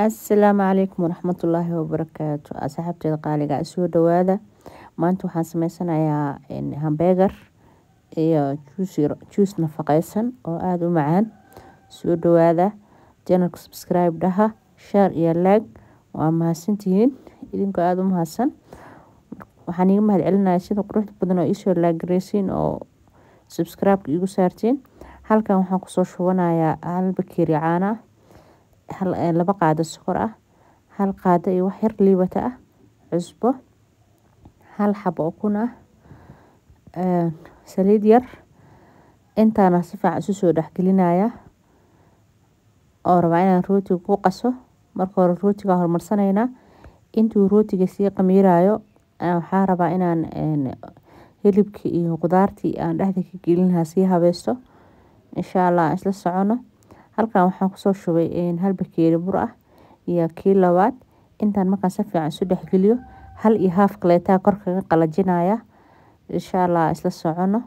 Asalaamu calaykum waraxmatullaahi wabarakaatu. Asxaabteeda qaaliga, soo dhawaada. Maanta waxaan sameysanayaa hamburger iyo juice nafaqeysan oo aada u macaan. Soo dhawaada, channelka subscribe dhaha, share iyo like. Waa mahadsantihiin, idinkoo aada u mahadsan. Waxaan iiga mahad celinayaa sida quruxda badan oo iisoo like gareysiin oo subscribe iigu saartiin. Halkan waxaan kusoo shubanayaa 1 bakeeri caano ah, 2 qaado sokor ah, 1 qaado iyo wax yar liibata ah, cusbo, 1 xabo ukun ah, saliid yar. Intaana si fiican isu soo dhexgelinaya oo rabaa inaan rootiga ku qaso. Marka hore rootiga horumarsanaynaa. Intuu rootiga sii qamiirayo, waxaa rabaa inaan hilibkii iyo qudaartii aan dhexda ka gelin lahaa sii habaysto. Insha Allah aan isla socono. Halkan waxaan kusoo shubay 1 bakeeri bur ah iyo kii labaad. Intaan markaan si fiican isu dhexgeliyo, 1.5 kaleetaa kor kaga qalajinaya. Insha Allah aan isla socono.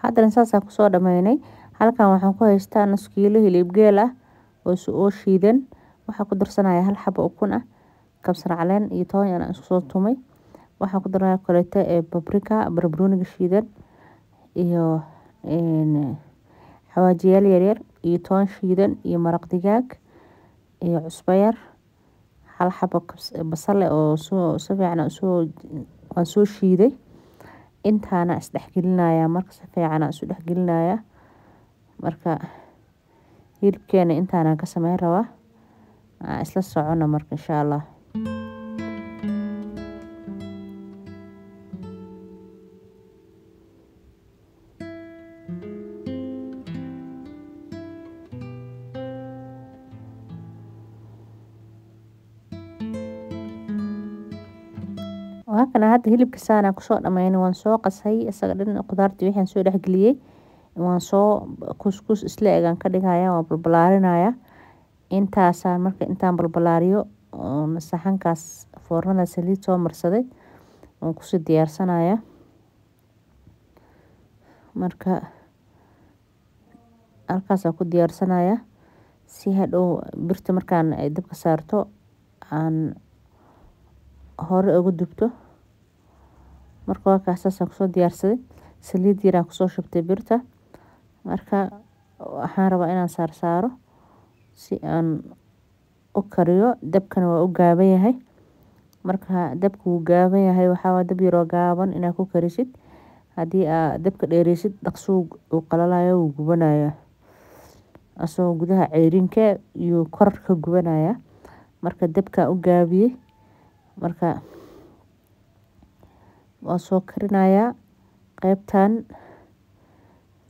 Haddana saasaa kusoo dhameynay. Halkan waxaan ku haystaa nus kiilo hilib geel ah oo shiidan. Waxaa ku darsanaya 1 xabo ukun ah, kabsar caleen iyo toon yar aan isku soo tumay. Waxaan ku daraya kaleeto ee paprika, barbarooniga shiidan, iyo xawaajiyaal yaryar, iyo toon shiidan, iyo maraq digaag, iyo cusbo yar, 1 xabo basal oo si fiican waan soo shiiday. Intaana isdhexgelinaya. Marka si fiican aan isu dhexgelinaya. Marka hilibkeena intaana ka sameyn rabaa. Aan isla socono marka, insha Allah. Waa kana hadda hilibka saana kusoo dhameynay. Waan soo qasay isaga dhan, qudaartii wixii soo dhexgeliyay. Waan soo kuskus isla egaan ka dhigaya, waan balbalaarinaya intaasaan. Marka intaan balbalaariyo, saxankaas foornada saliid soo marsaday waan kusii diyaarsanaya. Marka halkaasaan ku diyaarsanaya si hadhow birta markaan dabka saarto aan hore uga dubto. Marka waa kaas, saasaan kusoo diyaarsaday. Saliid yaraan kusoo shubtay birta. Marka waxaan rabaa inaan saarsaaro si aan u kariyo. Dabkana waa u gaaban yahay. Marka dabka wuu gaaban yahay, waxaa waa dab yaroo gaaban inaad ku karisid. Haddii aad dabka dheereysid, dhaqso uu qalalayo, wuu gubanaya, asagoo gudaha ceyrinka iyo kor ka gubanaya. Marka dabka u gaabiyey. Marka waa soo karinayaa qeybtan.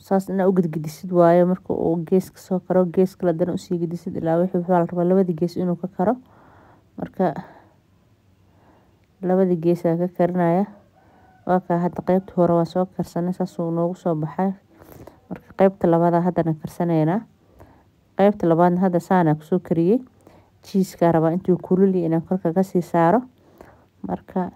Saas inaa u gedgedisid waayo. Marka uu geeska soo karo, gees kale haddana usii gedisid, ilaa wixii waxaa la rabaa labada gees inuu ka karo. Marka labada geesaa ka karinaya. Waa kaa hadda qeybta hore waa soo karsanay, saasuu noogu soo baxay. Marka qeybta labaad haddana karsanaynaa. Qeybta labaadna hadda saana kusoo kariyey. Cheesekaa rabaa intuu kululi inaan korka kasii saaro. Marka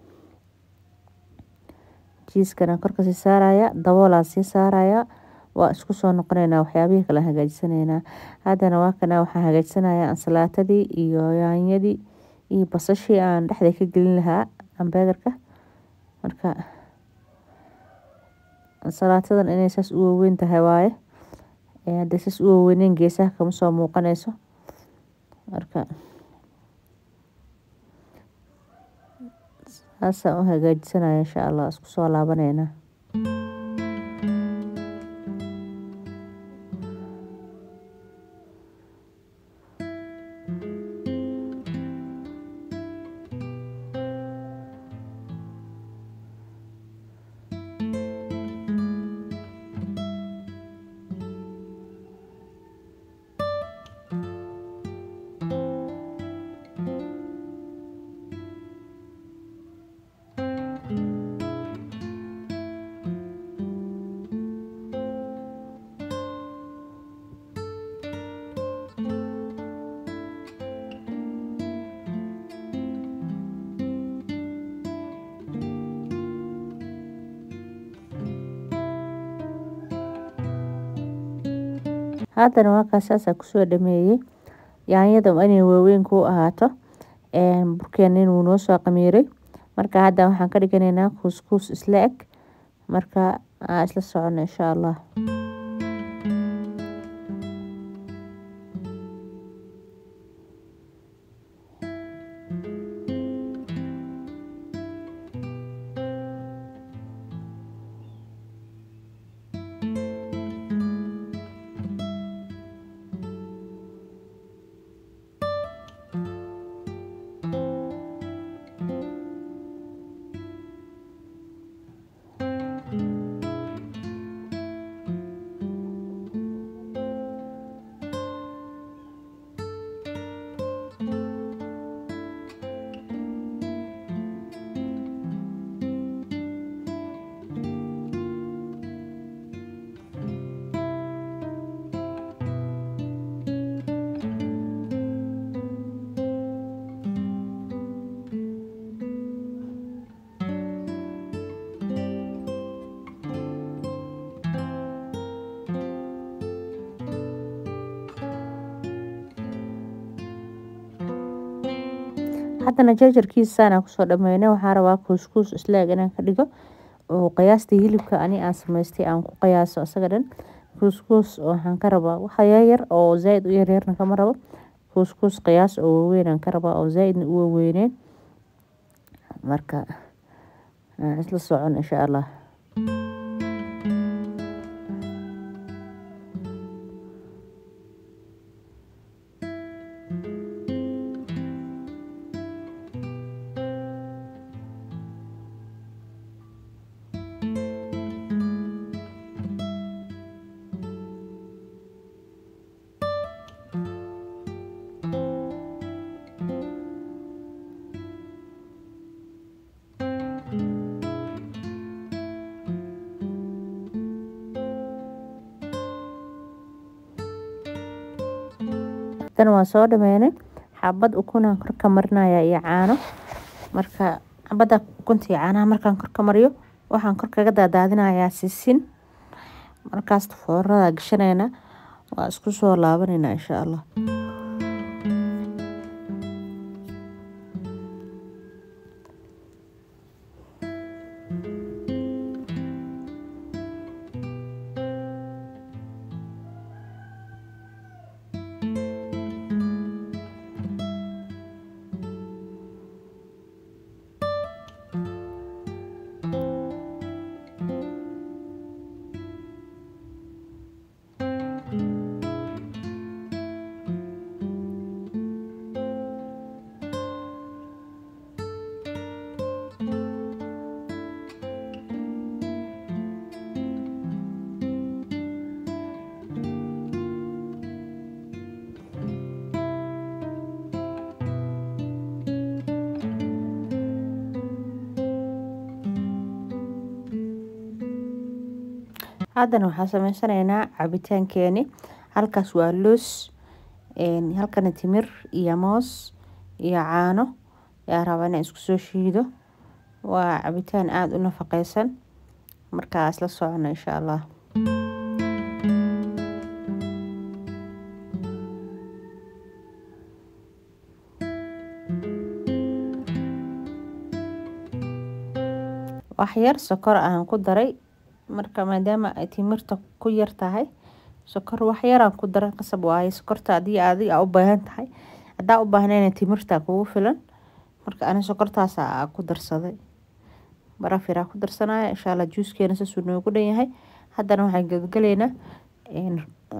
cheeskana korka sii saaraya, daboolaa sii saaraya. Waa isku soo noqoneynaa, waxyaabihii kale hagaajisanaynaa. Haddana waa kana, waxaan hagaajisanayaa ansalaatadii iyo yaanyadii iyo basashii aan dhexda ka gelin lahaa hamburgerka. Marka ansalaatadan inay saas u waaweyn tahay waaye. Hadday saas u waaweyneen, geesaha kama soo muuqanayso. Marka saasaan u hagaajisanaya. Insha Allah isku soo laabaneynaa. Haddana waa kaas, saasaa kusoo dhameeyey. Yaanyada inay waaweyn ku ahaato. Burkeena wuu noo soo qamiiray. Marka hadda waxaan ka dhiganaynaa kuuskuus isla eg. Marka aan isla socono insha Allah. Haddana jarjarkiisa aan kusoo dhameynay. Waxaan rabaa kuuskuus isla eg inaan ka dhigo oo qiyaastii hilibka ani aan samaystay aan ku qiyaaso isaga dhan. Kuuskuus waxaan ka rabaa waxa yar oo zaaid u yaryarna kama rabo. Kuuskuus qiyaas oo waaweyn aan ka rabaa oo zaaidna u waaweyneen. Marka isla socon insha Allah. Tan waa soo dhameynay. Xabad ukunaan kor ka marinaya iyo caano. Marka xabada ukunta iyo caanaha markaan kor ka mariyo, waxaan kor kaga daadaadinayaa sisin. Markaas foornada gashanayna, waa isku soo laabanayna insha Allah. Haddana waxaan sameysanaynaa cabitaankeeni. Halkaas waa loos, halkana timir iyo moos iyo caano yaa rabaa inaan isku soo shiido. Waa cabitaan aada u nafaqeysan. Markaa isla socono insha Allah. Wax yar sokor aan ku daray. Marka maadaama ay timirta ku yar tahay, sokor wax yar aan ku daray. Qasab waaye sokorta haddii adiga u baahan tahay. Haddaa u baahnayna timirta kugu filan. Marka ani sokortaas aa ku darsaday, baraf yar aa ku darsanaya insha Allah. Juuskeena saasuu noogu dhan yahay. Haddana waxaan gadgalaynaa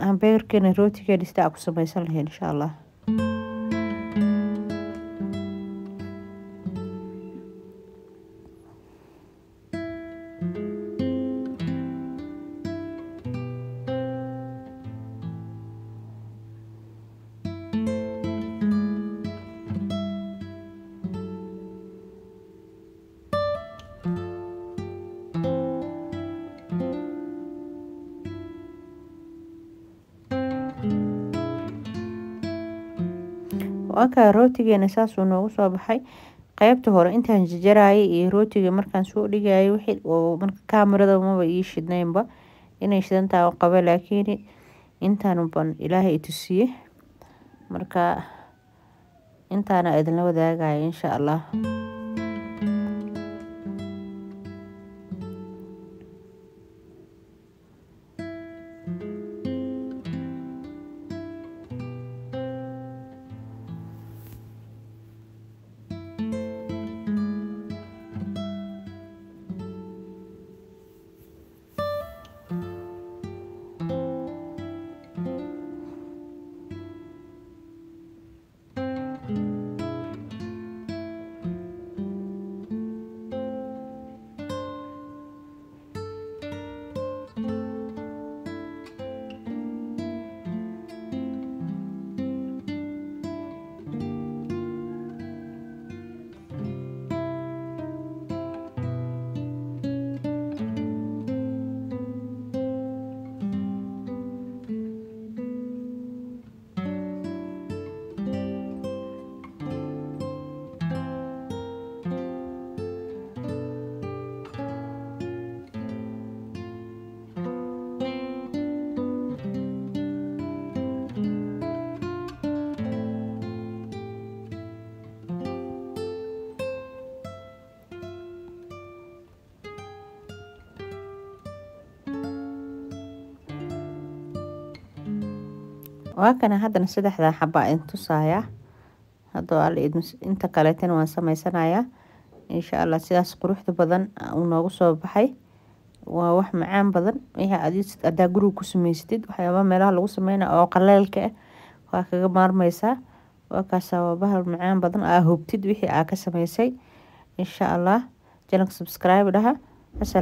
hamburgerkeena, rootigeena sida aa ku sameysan lahayn insha Allah. Waa rootigeena saasuu noogu soo baxay. Qeybta hore intaan jarjarayay iyo rootiga markaan soo dhigayay wixii oo marka kaamirada maba ii shidnaynba, inay shidantahay oo qaba, laakiin Intaan ban Ilaahay i tusiyey. Marka intaana idinla wadaagaya insha Allah. Waa kana haddana saddexdaa xaba in tusaaya. Haddoo Alla idmo inta kaleetana waan sameysanayaa insha Allah. Sidaas quruxda badan uu noogu soo baxay, waa wax macaan badan. Wixii aad hadaa guriga ku samaysatid, waxyaaba meelaha lagu sameynayo oo qaleelka ah waa kaga maarmaysaa. Waa kaasaa, waa bahal macaan badan aa hubtid wixii aa ka sameysay insha Allah. Channelka subscribe dhaha. Asalaam.